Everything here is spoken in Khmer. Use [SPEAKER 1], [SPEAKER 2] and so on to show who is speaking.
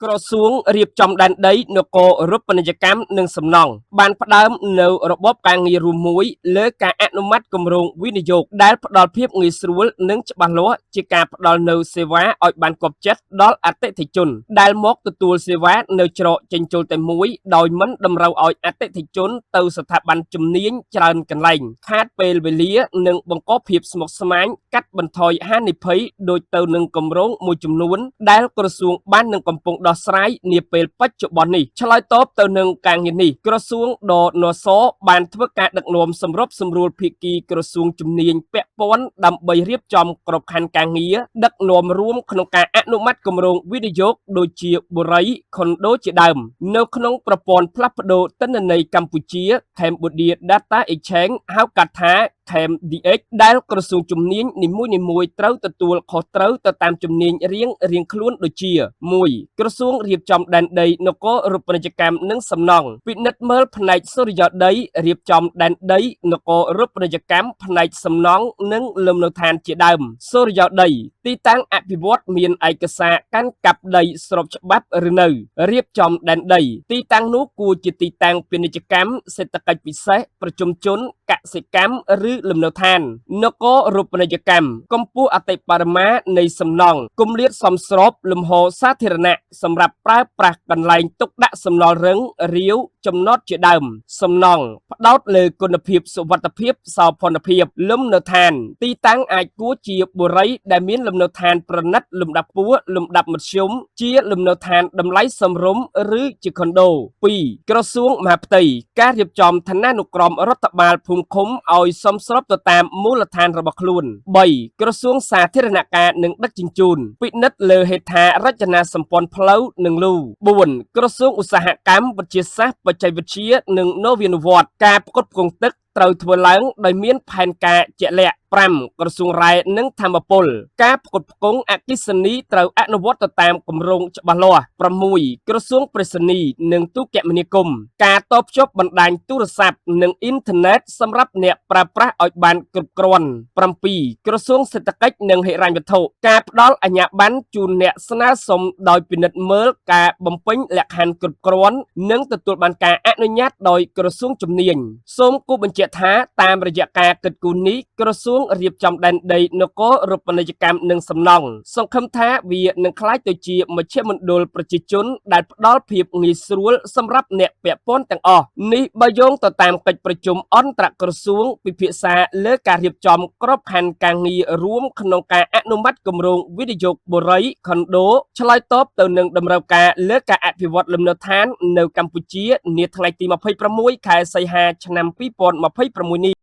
[SPEAKER 1] ក្រសួងរៀបចំដែនដីនគររូបនីយកម្មនិងសំណង់បានផ្ដើមនៅរបបការងាររួមមួយលើការអនុម័តគម្រោងវិនិយោគដែលផ្ដល់ភាពងាយស្រួលនិងច្បាស់លាស់ជាការផ្ដល់នូវសេវាឲ្យបានគាប់ចិត្តដល់អតិថិជនដែលមកទទួលសេវានៅច្រកចេញចូលតែមួយដោយមិនតម្រូវឲ្យអតិថិជនទៅស្ថាប័នជំនាញច្រើនកន្លែងខាតពេលវេលានិងបង្កភាពស្មុគស្មាញកាត់បន្ថយហានិភ័យដូចទៅនឹងគម្រោងមួយចំនួនដែលក្រសួងបាននឹងកំពុងដោះស្រាយនាពេលបច្ចុប្បន្ននេះឆ្លើយតបទៅនឹងការងារនេះក្រសួងដនសបានធ្វើការដឹកនាំសម្របសម្រួលភាគីក្រសួងជំនាញពាក់ព័ន្ធដើម្បីរៀបចំក្របខ័ណ្ឌការងារដឹកនាំរួមក្នុងការអនុម័តគម្រោងវិនិយោគដូចជាបុរីខុនដូជាដើមនៅក្នុងប្រព័ន្ធផ្លាស់ប្ដូរទិន្នន័យកម្ពុជា Cambodia Data Exchange ហៅកាត់ថា CamDX ដែលក្រសួងជំនាញនីមួយៗត្រូវទទួលខុសត្រូវទៅតាមជំនាញរៀងៗខ្លួនដូចជា1ក្រសួងរៀបចំដែនដីនគររូបនីយកម្មនិងសំណង់ពិនិត្យមើលផ្នែកសុរិយោដីរៀបចំដែនដីនគររូបនីយកម្មផ្នែកសំណង់និងលំនៅឋានជាដើមសុរិយោដីទីតាំងអភិវឌ្ឍមានឯកសារកាន់កាប់ដីស្របច្បាប់ឬនៅរៀបចំដែនដីទីតាំងនោះគួរជាទីតាំងពាណិជ្ជកម្មសេដ្ឋកិច្ចពិសេសប្រជុំជនកសិកម្មឬលំនៅឋាននគររូបនីយកម្មកម្ពស់អតិបរមានៃសំណង់គម្លាតសមស្របលំហសាធារណៈសម្រាប់ប្រើប្រាស់កន្លែងទុកដាក់សំណល់រឹងរាវចំណតជាដើមសំណង់ផ្ដោតលើគុណភាពសុវត្ថិភាពសោភ័ណភាពលំនៅឋានទីតាំងអាចគួរជាបុរីដែលមានលំនៅឋានប្រណិតលំដាប់ខ្ពស់លំដាប់មធ្យមជាលំនៅឋានតម្លៃសមរម្យឬជាខុនដូ2ក្រសួងមហាផ្ទៃការរៀបចំឋានានុក្រមរដ្ឋបាលភូមិឃុំឲ្យសមស្របទៅតាមមូលដ្ឋានរបស់ខ្លួន3ក្រសួងសាធារណការនិងដឹកជញ្ជូនពិនិត្យលើហេដ្ឋារចនាសម្ព័ន្ធផ្លូវនិងលូ4ក្រសួងឧស្សាហកម្មវិទ្យាសាស្ត្របច្ចេកវិទ្យានិងនវានុវត្តន៍ការផ្គត់ផ្គង់ទឹកត្រូវធ្វើឡើងដោយមានផែនការជាក់លាក់5ក្រសួងរ៉ែនិងធម្មពលការផ្គត់ផ្គង់អគ្គិសនីត្រូវអនុវត្តទៅតាមគម្រោងច្បាស់លាស់6ក្រសួងប្រៃសណីយ៍និងទូរគមនាគមន៍ការតភ្ជាប់បណ្ដាញទូរស័ព្ទនិងអ៊ីនធឺណិតសម្រាប់អ្នកប្រើប្រាស់ឲ្យបានគ្រប់គ្រាន់7ក្រសួងសេដ្ឋកិច្ចនិងហិរញ្ញវត្ថុការផ្ដល់អាជ្ញាប័ណ្ណជូនអ្នកស្នើសុំដោយពិនិត្យមើលការបំពេញលក្ខខណ្ឌគ្រប់គ្រាន់និងទទួលបានការអនុញ្ញាតដោយក្រសួងជំនាញសូមគូបញ្ជាក់ថាតាមរយៈការគិតគូរនេះក្រសួងរៀបចំដែនដីនគររូបនីយកម្មនិងសំណង់សង្ឃឹមថាវានឹងក្លាយទៅជាមជ្ឈមណ្ឌលប្រជាជនដែលផ្ដល់ភាពងាយស្រួលសម្រាប់អ្នកពាក់ព័ន្ធទាំងអស់នេះបើយោងទៅតាមកិច្ចប្រជុំអន្តរក្រសួងពិភាក្សាលើការរៀបចំក្របខ័ណ្ឌការងាររួមក្នុងការអនុម័តគម្រោងវិនិយោគបុរីខុនដូឆ្លើយតបទៅនឹងតម្រូវការលើការអភិវឌ្ឍលំនៅឋាននៅកម្ពុជានាថ្ងៃទី26ខែសីហាឆ្នាំ2026នេះ។